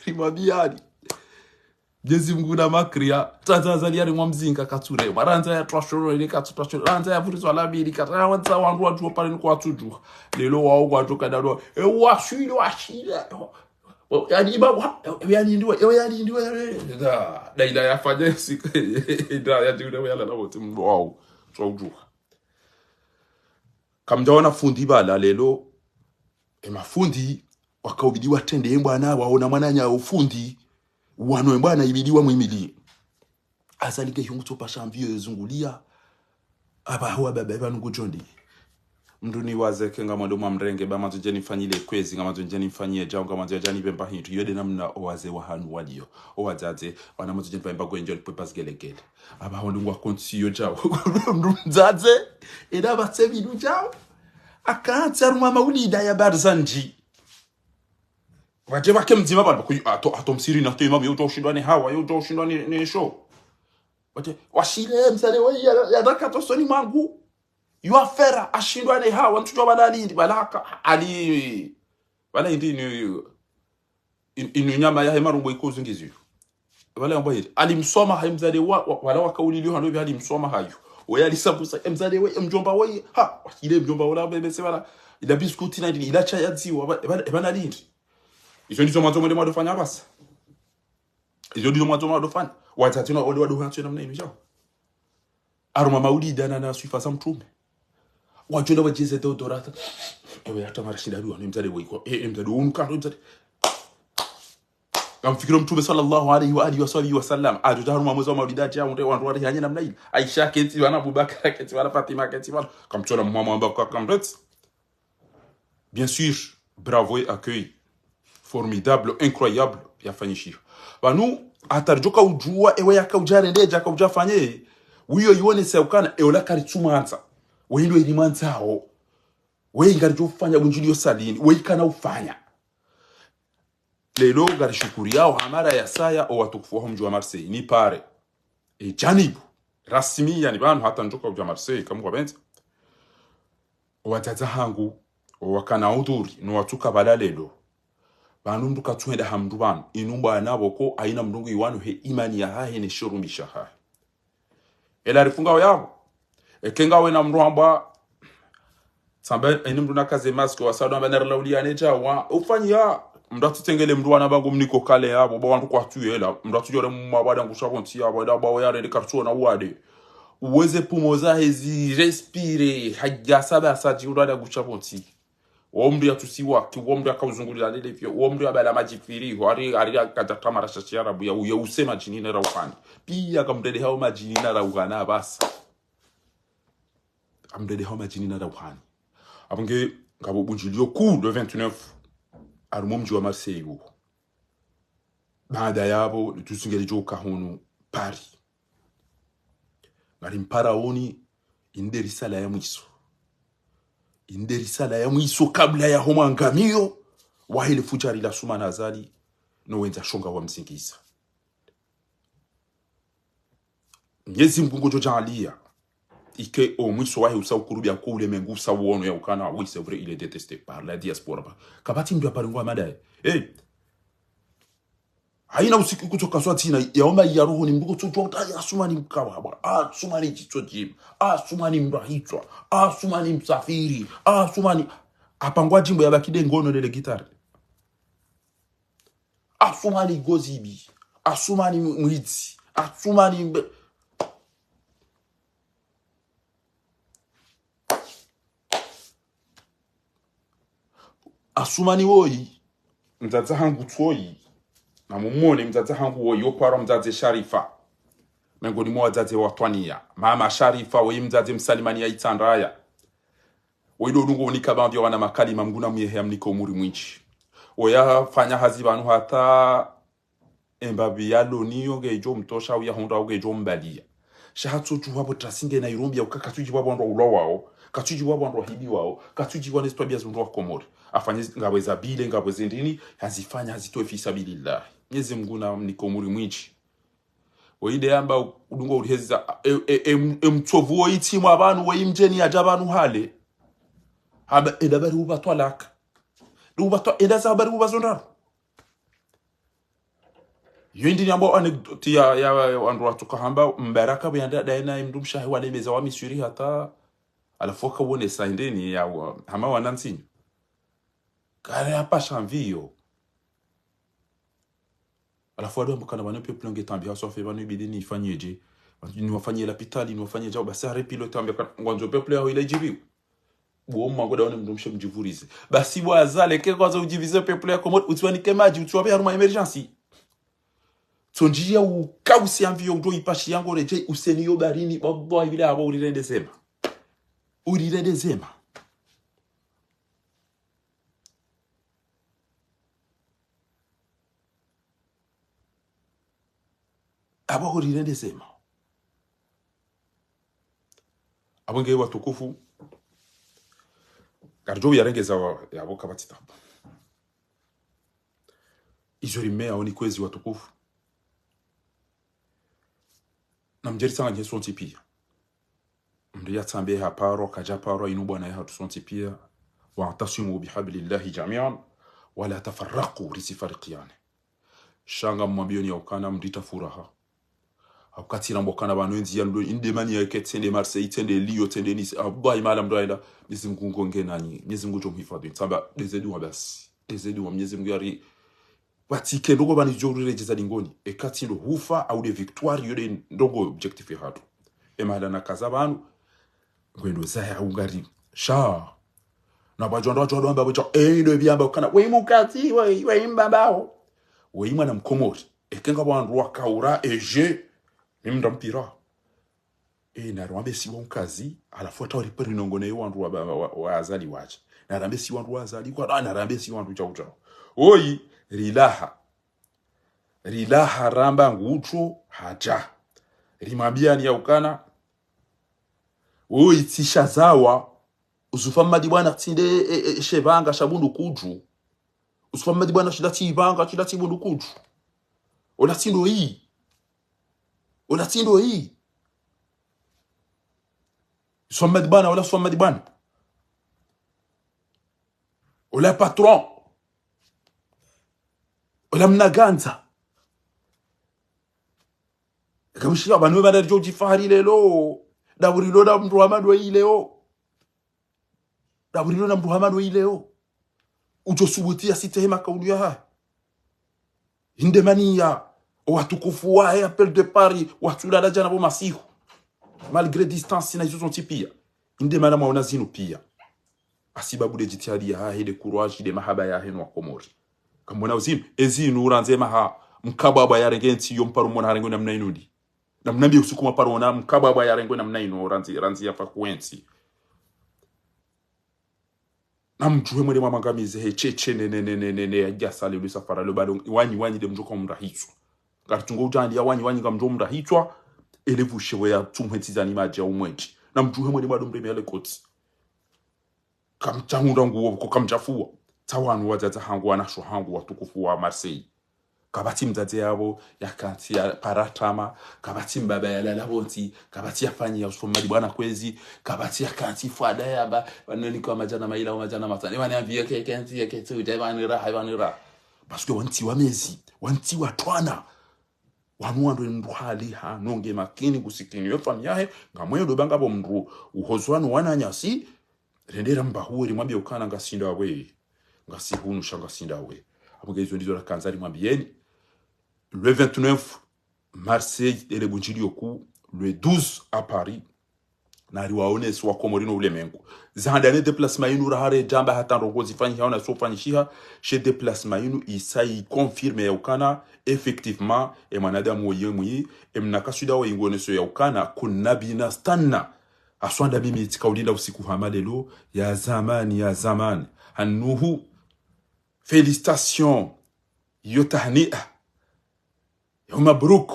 Rima biali. Mnyezi Mngu na makria, tata Azali yari mwa mzinga katsure. Marandza ya twashoro ile katsu twashoro. Randza ya vurizwa la bili, kata ya wandza wandru wadjuwa pale ni kwatsudjuwa. Lelo wao kwadjoka dalo. E washwile, washile. O, yani iba wa, e, yani ndiwe, e, yani ndiwe, e, da, da ila yafanya siku, da, ya ndiwe, ya la, la, wote mndru wao, tswa udjuha. Kamdjaona fundi pvala lelo, e mafundi, wakaubidi watrende ye mbwana, waona mwananya ufundi, wano ye mbwana ibidi wamwimilie. Azali ke hungu tsopa shamvio yezungulia. Apvaha wa baba, eba nungu djondi. Mndru ni waze ke ngamwando mwa mrenge, ba mwandzo djeni mfanyile kwezi, ngamwandzo djeni mfanyie djau, ngamwandzo djeni pvemba hindru. Iyo de namna o waze wa hanu walio. O wadzadze, wana mwandzo djeni pvemba gwenjo, lipwe pas gelegele. Apvaha wandru ngwa kontsi yo djau. Mndru mdzadze, eda pvatse binu djau. Akantsi harumwa maulida ya Barzanji. Wadje wake mdzima pvanu, kuyu, ato, ato msiri na to imamu, yo udjo ushindwa ne hawa, yo udjo ushindwa ne, ne sho. Wadje, washile msale we ya, ya daka to soni mwangu. Yo afera, ashindwa ne hawa, ntsudjuwa pvala alindi, pvala haka, ali, pvala indi inu, in-, inu nyama yahe marumbo iko zingiziyo. Pvala yamba hili, ali msoma hayi mzade wa, wa, pvala wakaulilio hano pvi ali msoma hayo. Oye ali sabusa, e mzade we, e mdjomba we, ha, washile mdjomba ola bebe se pvala, ila biskuti na indi, ila chai ya dziwa, pva-, pva-, pvala alindi. Izo ndizo mwandzo mwende mwadofanya apvasa. Izo ndizo mwandzo mwadofanya. Wadzadze na wale wadofanya tsena namna inu djao. Harumwa maulida na, na swifa za mtrume. Wadjo na wadjeze deodorata. Ewe hata mara shinda duwa, ni mdzade we iko. E, e mdzade we unu kando, mdzade. Ngamfikiro mtrume swallallahu alayhi wa alihi wa sahbihi wa sallam. Adjo dja harumwa mwezi wa maulida dja, unde wandru wari hanye namna ile. Aisha ketsi pvanu, Abubakar ketsi pvanu, Fatima ketsi pvanu. Kamtsona mwa mwamba kwa kamretsi. Bien sûr, bravo et accueil. Formidable, incroyable, yafanyishiha. Pvanu, hata ridjoka udjuwa, ewe yaka udja rende, djaka udja fanye. Wiyo yone se ukana, ewe la karitsumwandza. Weyi ndo ili mwandzao. Weyi ngaridjo ufanya, wundjili yo salini. Weyi kana ufanya. Lelo ngarishukuriao ha mara ya saya o watukufu waho mdji wa Marseille. Ni pare. E djanibu. Rasmi, yani pvanu hata ndjoka udja Marseille, kamu kwa benza. O wadzadze hangu, o wakana udhuri, no watsuka pvala lelo. Pvanu mndru katsuhenda ha mndru pvanu. Inu mbwana pvoko, haina mndru ngu iwano he imani yahahe ne shirumbi shahahe. Ela rifunga oyapvo. Eke ngawe na mndru hamba, tsamba, eni mndru nakaze mask, wasado hamba narilauliane djawa. Ufanya, Mndru atsutsengele mndru wana bangu mniko kale yapvo, ba wandru kwatsu yela. Mndru atsudjore mwa bwada ngusha pvontsi yapvo, enda ba weyarende kartso na uwade. Uweze pumo zahe zi respire, hadja saba sadji undru ada ngusha pvontsi. Wo mndru yatsusiwaki, wo mndru yakauzungulila lele pvyo, wo mndru yabala madji pviri, ho ari, ari yakadja tamara sha shiarabu ya, uye use madjini na rauhani. Piya kamdede hao madjini na rauhani, basi. Amdede hao madjini na rauhani. Apvo nge, ngapvo bundjilio kuu le vingt-neuf, harumwa mdji wa Marseille uwo. Baada yapvo, tusingeli djoka hunu Paris. Ngari mpara woni, inde risala ya mwiso. Inde risala ya mwiso kabla ya ho mwangamiyo, wahe le fudjari la Assoumani Azali, no wendza shonga wa mzingiza. Mnyezi Mngu ngodjo djaaliya. Ike o mwiso wahe usa ukurubia ko ulemengu usa uono ya ukana, oui, c'est vrai, il est détesté par la diaspora. Kapvatsi mndru ya pare ngwa madaye. Hey! Haina usiku kutsoka swa tsina, ya oma ya roho ni mbuko tsotso, ah, Assoumani mkawa, bwa, Assoumani djitso djima, Assoumani mrahitswa, Assoumani msafiri, Assoumani, apangwa djimbo ya bakide ngono lele gitare. Assoumani gozibi, Assoumani mwidzi, Assoumani mbe-, Assoumani woyi, mdzadze hangu tsoyi. Na mumone mdzadze hangu woyi, yo paro mdzadze Sharifa. Mengoni mwa wadzadze wa twaniya. Mama Sharifa, woyi mdzadze msalimani ya itsandaya. Woyi ndo dungo unika bambi wana makalima Mngu na muyehe ya mnike umuri mwindji. Woyi yafanya hazi pvanu hata embapvi yalo niyo ngedjo mtosha, au yahundra au ngedjo mbaliya. Sha hatsotsuha pvo trasi nge na irumbi ya uka katsudjiwa pvo wandru wa ulwa wao, katsudjiwa pvo wandru wa hibi wao, katsudjiwa ne zitwabia zundru wa Komori. Afanye ngapvo za bile, ngapvo ze ndini, hazifanya, hazitowe fi sabilillah. Mnyezi Mngu na mnike umuri mwindji. Woyi nde yamba udungo uriheza, e, e, e, e mtsovu woyi tsi mwa pvanu, woyi mdjeni yadja pvanu hale. Hamba, enda bari upva twalaka. Enda upva twa-, enda za bari upva zondraru. Yo indi nyambo anecdote ya, ya, ya wandru watsuka hamba Mbaraka pvo yanda daye na mndru mshe wahe walemeza wa Misri hata, halafu waka wonesa indeni ya wa-, hama wana ntsinyo. Kare hapasha mviyo. Halafu wadu wamba kana pvanu peuple nge tambi haswa fe pvanu ibidi nifanyedje. Niwafanyie lapitali, niwafanyie djao, basi hare pilo tambi kana ngwandzo peuple yaho ile djibiwe. Bo mwangu daone mndru mshe mdjivurize. Basi bo Azali, ke kwanza udjivize peuple ya Komori, utsiwanike madji, utsiwapve harumwa emergency. Tsondjia ukausi amviyo udjo ipashi yango redjei, useni yo barini, wallahi bila hapvo urirende zema. Urirende zema. Hapvo urirende zema. Hapvo nge watukufu, karidjo yarengeza wa, yapvo kapvatsi tabu. Izo rimeya oni kwezi watukufu. Na mdjeritsanganye sontsi piya. Mndru yatsambe haparo, kadja paro, inu bwana yahatru sontsi piya. واعتصموا بحبل الله جميعا ولا تفرقوا, risifarikiane. Sha ngamwambiyoni ya ukana mndru ita furaha. Hauka tsi ramba ukana pvanu endziya ndo, inde mani ya ike tsende Marseille, tsende Lyon, tsende Nice. Abdwa imala mndru aenda, Mnyezi Mngu nge nanyi, Mnyezi Mngu djo mhifadhwi. Tsamba, ndeze duwa basi. Ndeze duwa, Mnyezi Mngu yari, pvatsi ke ndoko pvani djo uriredjeza dingoni. Eka tsi ndo hufa, au nde victoire, yo nde ndoko objectif yahatru. Emahala nakaza pvanu, ngwendo zaya ungari. Sha. Na pvadjo ndo, wadjo ndo amba, pvadjo, eh, ndo pviyamba, ukana, we mkazi, we, we mbabao. We mwana Mkomori. Eke ngapvo wandru wakaura, eje, mi mndru mpira. Eh, nari wambe si wa mkazi, halafu hata wari peri nongo ne wandru wa, wa, wa, wa Azali wadje. Nari wambe si wandru wa Azali, kwa, ah, nari wambe si wandru djau djau. Oyi, rilaha. Rilaha ramba ngudjo hadja. Rimwambiyani ya ukana. Oyi, tsi sha zawa. Usufa mmadi bwana tsinde, e, e, shepvanga sha bundu kudju. Usufa mmadi bwana shila tsi ipvanga, shila tsi bundu kudju. Ola tsi ndo yi. Ola tsi ndo yi. Usufa mmadi bwana, ola usufa mmadi bwana. Ola patron. Ola mnagandza. Kamshiya pvanu pvanda ridjo djifahari lelo. Daburilo na mndru wa madwe ileo. Daburilo na mndru wa madwe ileo. Udjo subuti ya site he makaulu yahahe. Hindemaniya, owatukufu wahe Appel de Paris, watsulala djana pvo masihu. Malgré distance na izo zontsi piya. Hindemana mwaona zinu piya. Hasibabu de djitihadi yahahe, de courage, de mahaba yahe no Wakomori. Kamwona uzinu, ezinu urandze maha, mkabwabwa yarenge ntsi yo mparo mwona harenge namna inu ndi. Namnambiye usiku maparo ona, mkabwabwa yarenge namna inu, randzi, randzi yafa kuentsi. Namdjuhe mwende mwamwangamize he cheche ne, ne, ne, ne, ne, ne, ya djasa le lwisa fara lo bado, wanyi, wanyi de mdjoka mrahitswa. Ngaritungo udjandi ya wanyi, wanyi ngamdjo mrahitswa, ele vushe we ya tsumwe ntsi zani madji ya umwendji. Namdjuhe mwende mwado mreme ya le kotsi. Kamtsahundra nguwo, ko kamtsafuwa. Tsa wanu wadzadze hangu, wanasho hangu, watukufu wa Marseille. Kapvatsi mdzadze yapvo, yakantsi ya paratama, kapvatsi mbaba yalala pvontsi, kapvatsi yafanyi ya usoma di bwana kwezi, kapvatsi yakantsi fwada yamba, wanoni kwa madjana mayila, wa madjana matsanu, wani ambiye ke, ke ntsi, ye ke ntsi, uja wani raha, wani raha. Parce que wantsi wa mezi, wantsi wa twana. Wanu wandru mdru hali ha, nonge makini, kusikini, yo fami yahe, ngamweyo do banga pvo mdru, uhozwa no wananyasi, rendera mbahuwe rimwambiye ukana ngasinda we. Ngasi hunu sha ngasinda we. Amuge izo ndizo rakandza rimwambiyeni. Le vingt-neuf, Marseille, ele bundjili yoku, le douze à Paris. Nari waonesi Wakomori no ulemengu. Zahandani déplacement inu rahare djamba hata ndrongo zifanyishiha na so fanyishiha, she déplacement inu isa i confirme ya ukana, effectivement, e mwanadamu woye mwi, e mna kaswida woye ngoneso ya ukana, kuna bina stanna. Aswanda mimi tsika ulinda usiku hama lelo, ya zamani, ya zamani. Hannuhu, félicitations, yo tahni'a, yo mabruk.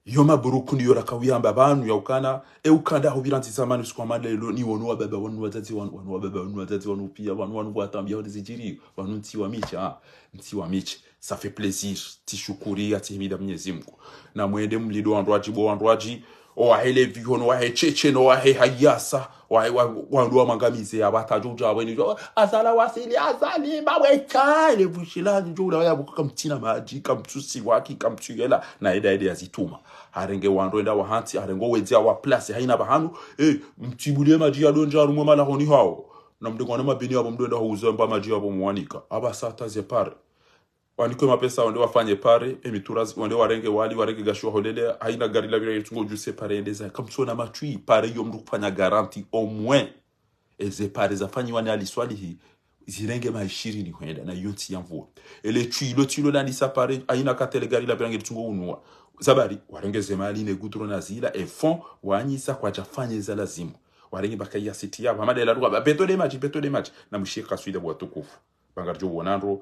Yo mabruk ndiyo raka uyamba pvanu ya ukana, e ukanda ho pvirantsi zamani usiku hama lelo, ni wanu wababa, wanu wadzadze, wanu, wanu wababa, wanu wadzadze, wanu piya, wanu, wanu watambiya, wanu zidjiri, wanu ntsi wa miche, ah, ntsi wa miche. Ça fait plaisir. Tsishukuri, ya tsihimida Mwenyezi Mungu. Na mwende mlindo wandru wadji, bo wandru wadji. Owahe le vihono, wahe cheche, no wahe hayasa. Wahe, wa, wandru wamwangamize, ya wata djo dja weni djo. Azala wasili, Azali, maweka. Ele vushila, djo ula, ya buka kamtsina madji, kamtsusi waki, kamtsuyela. Na eda eda ya zituma. Harenge wandru enda wahantsi, harenge wedzi ya wa place, hayina pvahanu. Eh, mtsibulie madji ya dondja, harumwe malahoni hawo. Na mdengwana mabini yapvo mdru enda huuza mba madji yapvo mwanika. Apvasa hata ze pare. Wanikwe mapesa wende wafanye pare, e mitura zi-, wende warenge wali, warenge gashi waholele, hayina gari la pvira yetsungo djuse pare yende za, kamtsona matswi, pare yo mdru kufanya garanti, au moins. Eze pare zafanyiwa ni Ali Swalihi, zirenge ma ishirini hwenda, na yo ntsi ya mvua. Ele tswilo, tswilo landisa pare, hayina katele gari la pvira nge litsungo unua. Zabari, warenge ze mali ne gudro na zila, e fond, wanyisa kwadja fanye za lazimu. Warenge baka ya siti ya, pvamade la ruwa, ba, beto de madji, beto de madji, na mshika swida watukufu. Banga ridjo wona ndro,